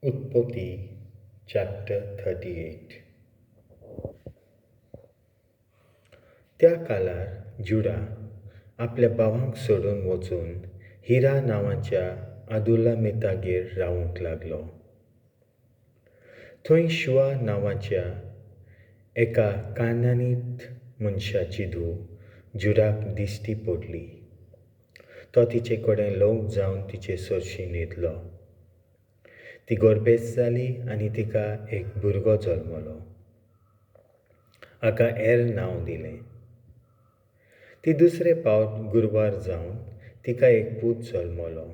उत्पत्ती चॅप्टर 38. त्या काळार जुडा आपल्या भावांक सोडून वचून हिरा नांवाच्या अदुल्लामितागेर रावूंक लागलो. थंय शुआ नांवाच्या एका कानानीत मनशाची धूव जुडाक दिश्टी पडली. तो तिचे कडेन लग्न जावन तिचे सरशी न्हिदलो. ती गर्भेस्त जाली आनी तिका एक भुरगो जल्मलो. हाका एर नांव दिलें. ती दुसरे पावट गुरवार जावन तिका एक पूत जल्मलो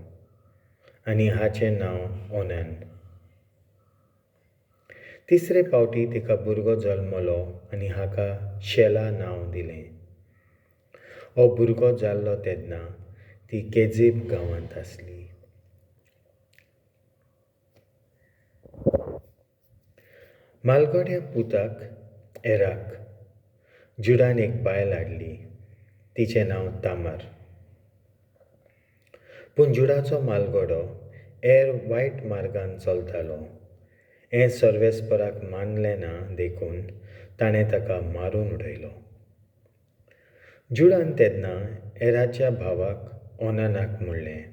आनी हाचें नांव ओनन. तिसरे पावटी तिका भुरगो जल्मलो आनी हाका शेला नांव दिलें. हो भुरगो जाल्लो तेन्ना ती केजीब गांवांत आसली. मालगड्या पुताक एराक जुडान एक बायल हाडली. तिचें नांव तामार. पूण जुडाचो मालगडो एर वायट मार्गान चलतालो हें सर्वेस्पराक मानलें ना, देखून ताणें ताका मारून उडयलो. जुडान तेन्ना एराच्या भावाक ओनानाक म्हणलें,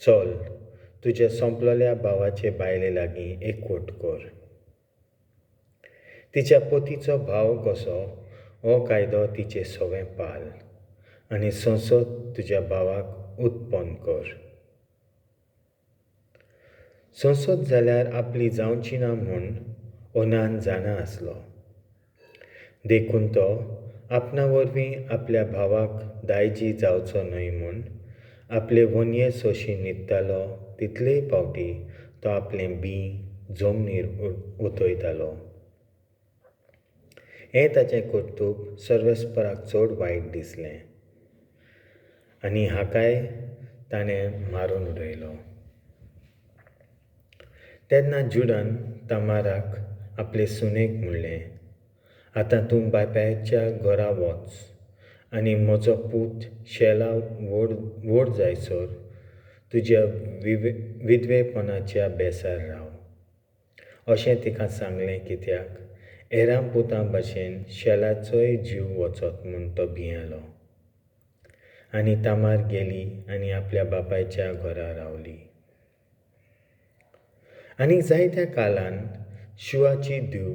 चल तुज्या सोंपलेल्या भावाचे बायले लागीं एकवट कर. तिच्या पतीचो भाव कसो हो कायदो तिचे सवें पाल आनी संसद तुज्या भावाक उत्पन्न कर. संसद जाल्यार आपली जावची ना म्हूण ओनान जाणा आसलो, देखून तो आपणा वरवीं आपल्या भावाक दायजी जावचो न्हय म्हूण आपले वनये सोशी न्हिदतालो. तितलेय पावटी तो आपलें बीं जमनीर उतयतालो. हें ताचें कर्तुब सर्वेस्पराक चड वायट दिसलें आनी हाकाय ताणें मारून उडयलो. तेन्ना जुडान तामाराक आपले सुनेक म्हणलें, आतां तूं बापायच्या घरा वच आनी म्हजो पूत शेला व्हड व्हड जायसर तुज्या विधवेपणाच्या बेसार राव, अशें तिका सांगलें. कित्याक एरा पुतां भाशेन शेलाचोय जीव वचत म्हूण तो भियेलो. आनी तामार गेली आनी आपल्या बापायच्या घरा रावली. आनी जायत्या काळान शुआची धूव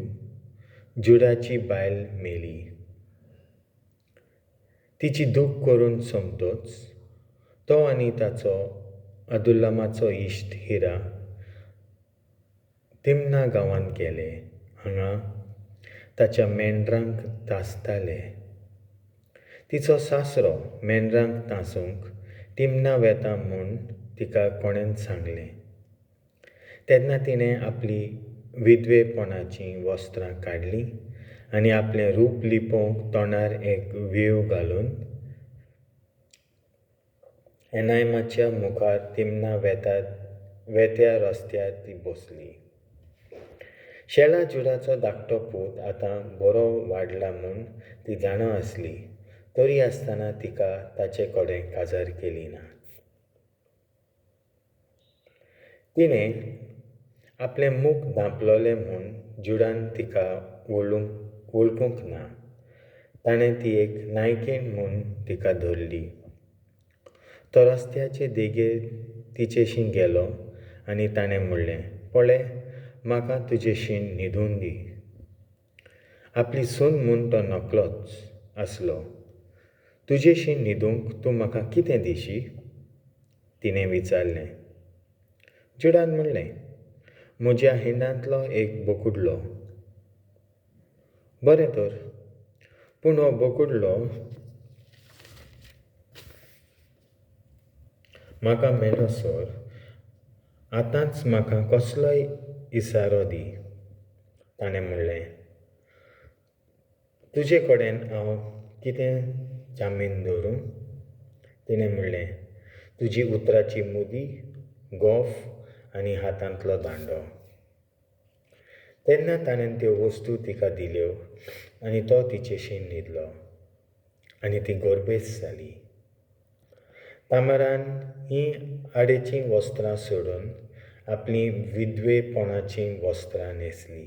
जुडाची बायल मेली. तिची दूख करून सोंपतच तो आनी ताचो अदुल्लामाचो इश्ट हिरा तिमना गांवांत गेले. हांगा ताच्या मेंढरांक तासताले. तिचो सासरो मेंढरांक तासूंक तिमना वेता म्हूण तिका कोणें सांगलें. तेन्ना तिणें आपली विधवेपणाचीं वस्त्रां काडलीं आनी आपलें रूप लिपोवंक तोंडार एक वेव घालून एनायमाच्या मुखार तिमना वेत्या रस्त्यार ती बसली. शेला जुडाचो धाकटो पूत आतां बरो वाडला म्हूण ती जाणा आसली, तरी आसतना तिका ताचे कडेन काजार केली ना. तिणें आपलें मुख धांपलोलें म्हूण जुडान तिका वळखूंक ना. ताणें ती एक नायकीण म्हूण तिका धरली. तो रस्त्याचे देगेर तिचेशी गेलो आनी ताणें म्हणलें, पळय, म्हाका तुजेशी न्हिदून दी. आपली सून म्हूण तो नकळोच आसलो. तुजेशी न्हिदूंक तूं म्हाका कितें दिशी? तिणें विचारलें. जुडान म्हणलें, म्हज्या हिंडांतलो एक बोकुडलो. बरें तर, पूण हो बोकुडलो म्हाका मेळसर आतांच म्हाका कसलोय इसारो दी. ताणें म्हणलें, तुजे कडेन हांव कितें जामीन दवरूं? तिणें म्हणलें, तुजी उतराची मुदी, गोफ आनी हातांतलो दांडो. तेन्ना ताणें त्यो वस्तू तिका दिल्यो आनी तो तिचेशी न्हिदलो आनी ती गर्भेस्त जाली. तामारान हीं आडेचीं वस्त्रां सोडून आपलीं विधवेपणाचीं वस्त्रां न्हेसलीं.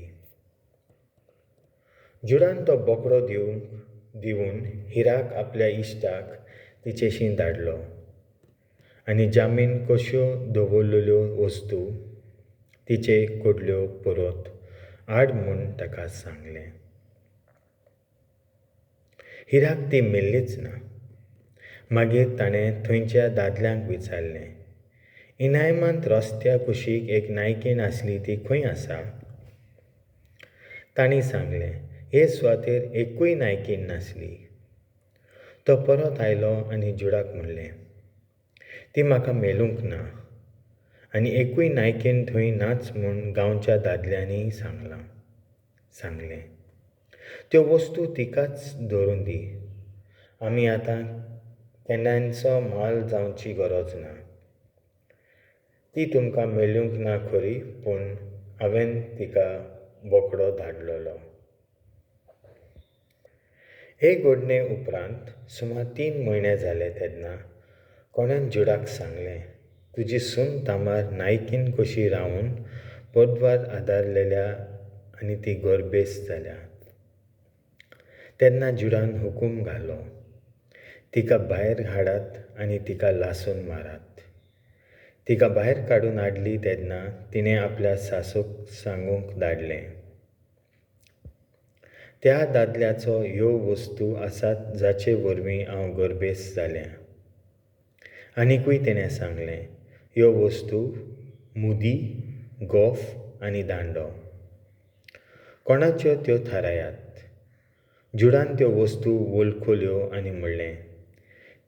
जुडान तो बोकडो दिवन हिराक आपल्या इश्टाक तिचेशीं धाडलो आनी जामीन कश्यो दवरलेल्यो वस्तू तिचे कडल्यो परत हाड म्हूण ताका सांगलें. हिराक ती मेल्लीच ना. मागीर ताणें थंयच्या दादल्यांक विचारलें, इनायमांत रस्त्या कुशीक एक नायकीण आसली ती खंय आसा? तांणी सांगलें, हे सुवातेर एकूय नायकीण नासली. तो परत आयलो आनी जुडाक म्हणलें, ती म्हाका मेळूंक ना आनी एकूय नायकीण थंय नाच म्हूण गांवच्या दादल्यांनी सांगलें. त्यो वस्तू तिकाच धरून दी, आमी आतां केन्नाचो माल जावची गरज ना. ती तुमकां मेळूंक ना खरी, पूण हांवें तिका बोकडो धाडलेलो. हे घडणे उपरांत सुमार 3 म्हयने जाले तेन्ना कोणेन जुडाक सांगलें, तुजी सून तामार नायकीन कशी रावन पदवार आदारलेल्या आनी ती गरबेस जाल्या. तेन्ना जुडान हुकूम घालो, तिका भायर हाडात आनी तिका लासून मारात. तिका भायर काडून हाडली तेन्ना तिणें आपल्या सासूक सांगूंक धाडलें, त्या दादल्याचो ह्यो वस्तू आसात जाचे वरवीं हांव गरबेस जालें. आनिकूय तिणें सांगलें, ह्यो वस्तू मुदी, गोफ आनी दांडो कोणाच्यो त्यो थारायात. जुडान त्यो वस्तू वळखल्यो आनी म्हणलें,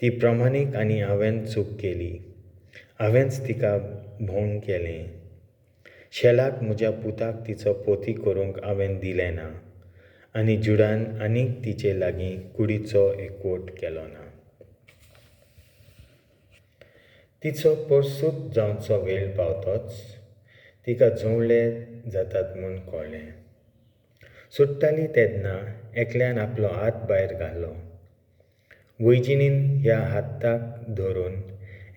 ती प्रमाणीक आनी हांवें चूक केली, हांवेंच तिका भोंग केलें. शेलाक म्हज्या पुताक तिचो पोती करूंक हांवें दिलें ना आनी जुडान आनीक तिचे लागीं कुडीचो एकवट केलो ना. तिचो परसूत जावचो वेळ पावतोच तिका जुंवळे जातात म्हूण कळ्ळें. सुट्टाली तेन्ना एकल्यान आपलो हात भायर घालो. वैजिणीन ह्या हाताक धरून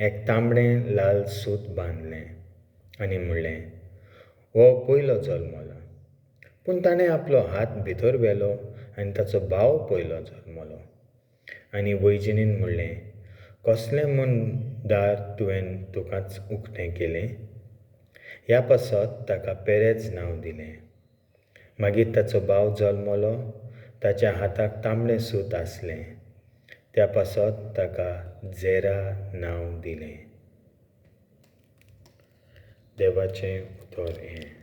एक तांबडें लाल सूत बांदलें आनी म्हणलें, हो पयलो जल्मला. पूण ताणें आपलो हात भितर व्हेलो आनी ताचो भाव पयलो जल्मलो. आनी वैजिणीन म्हणलें, कसलें म्हूण दार तुवें तुकाच उक्तें केलें? ह्या पासत ताका पेरेज नांव दिलें. मागीर ताचो भाव जल्मलो, ताच्या हाताक तांबडें सूत आसलें, त्या पासत ताका झेरा नांव दिलें. देवाचें उतर हें.